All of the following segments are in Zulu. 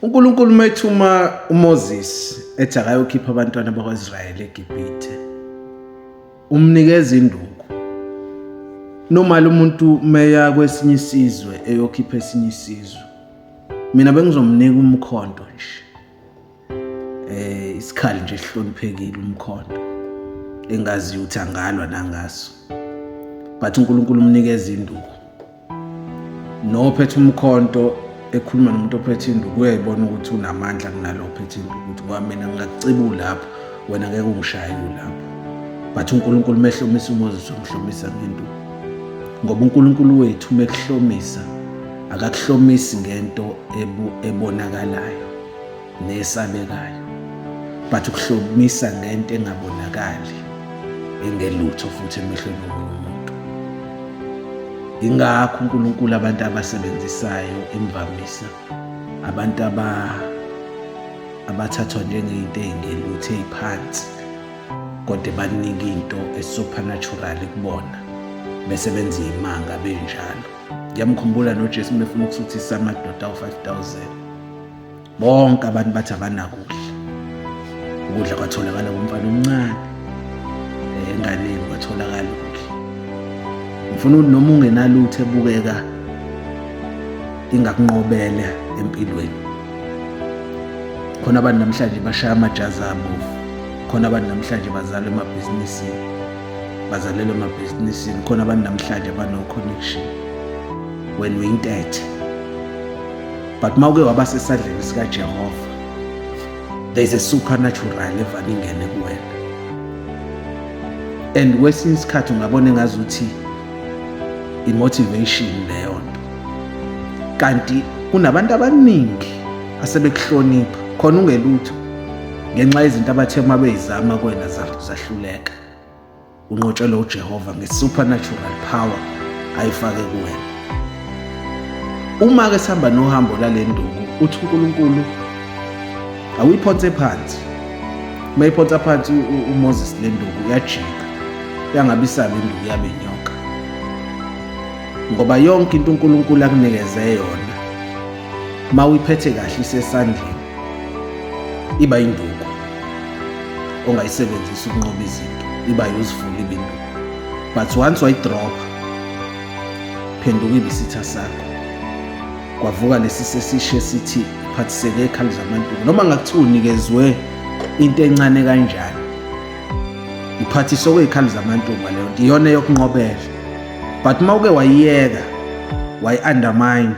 UNkulunkulu uma ethuma uMoses ethi akayokhipha abantwana bakwa-Israyeli eGibhithe, umnikeza induku. Normally umuntu meya kwesinye isizwe eyokhipha esinye isizwe, mina bengizomnika umkhonto nje. Isikhali nje esihloniphekile umkhonto engaziyo ukuthi angalwa nangaso. But uNkulunkulu umnikeza induku. Nophethe umkhonto ekhuluma nomuntu ophethe induku uyayibona ukuthi unamandla kunalo ophethe induku, ukuthi ngoba mina ngingakuciba ulapho, wena ngeke ungishaye ulapho. But uNkulunkulu mehlomisa uMoses umhlomisa ngenduku, ngoba uNkulunkulu wethu mekuhlomisa akakuhlomisi ngento ebonakalayo nesabekayo, but ukuhlomisa ngento engabonakali engelutho futhi emehlweni omunye umuntu. Ingakho uNkulunkulu abantu abasebenzisayo imvamisa abantu abathathwa njengey'nto ey'ngelutho ey'phansi, kodwa banika into e-supernatural kubona bese benza iy'manga benjalo. Ngiyamkhumbula noJesu uma efuna ukusuthisa amadoda awu-5000, bonke abantu bathi abanakudla. Ukudla kwatholakala kumfana omncane, enganeni kwatholakala ukudla. Ngifuna ukuthi noma ungenalutho ebukeka ingakunqobela empilweni. Khona abantu namhlanje bashaya amajazi abovu, khona abantu namhlanje bazalwa emabhizinisini, bazalelwa emabhizinisini, khona abantu namhlanje abano-connection. Wena uyintethe, but uma uke waba sesandleni sikaJehova, there is a supernatural evane ingene kuwena. And kwesinye isikhathi ungabona engazuthi i-motivation leyo nto, kanti kunabantu abaningi asebekuhlonipha khona ungelutho ngenxa yezinto abathe uma beyizama kuwena zahluleka. Unqotshelwe uJehova nge-supernatural power ayifake kuwena. Uma-ke sihamba nohambo lale nduku, uthi uNkulunkulu awuyiphonse phansi. Uma iphonsa phansi uMoses le nduku yajika, yangabe isaba induku, yabe inyoka. Ngoba yonke into uNkulunkulu akunikeze yona, uma uyiphethe kahle isesandleni, iba induku ongayisebenzisa ukunqoba izinto, iba useful, ibe induku. But once wayidropha, phenduka ibe isitha sakho. Kwavuka lesi sesisho esithi iphathiseke ekhali zamantuku. Noma ngakuthiwa unikezwe into encane kanjani, iphathiswe kweyikhali zamantuba leyo nto, iyona eyokunqobela. But uma uke wayiyeka, wayi-undermine,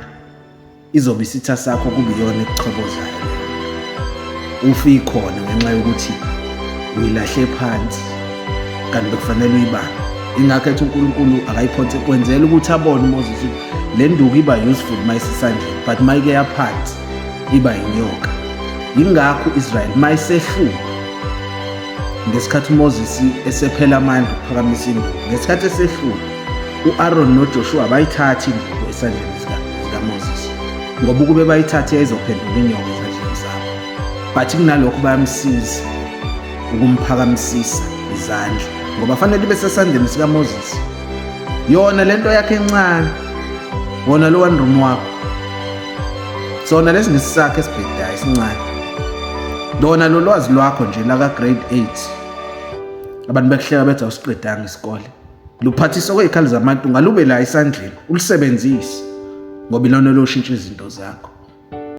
izobe isitha sakho, kube iyona ekuchobozayo leyo. Ufe ikhona ngenxa yokuthi uyilahle phansi kanti bekufanele uyibambe. Ingakho ethi uNkulunkulu akayiphonse, kwenzela ukuthi abone uMoses ukuthi le nduku iba useful uma isesandleni, but uma ike yaphansi iba inyoka. Yingakho u-Israyeli uma esehlulwa ngesikhathi uMoses esephela amandla ukuphakamisa induku, ngesikhathi esehlulwa u-Aaron noJoshua bayithatha induku esandleni sikaMoses, ngoba ukube bayithathe yayizophenduka inyoka ezandleni zabo. But kunalokho bayamsiza ukumphakamisisa izandla, ngoba fanele ibe sesandleni sikaMoses. Yona lento yakhe encane, wona lo one room wakho, sona lesi ngesisakhe esibhedayo esincane, lona lo lwazi lwakho nje laka grade 8, abantu bekuhleka bethi awusiqedanga isikole, luphathiswa kwey'khali zamantu, ngalube la esandleni ulisebenzise, ngoba ilona loshintsha izinto zakho.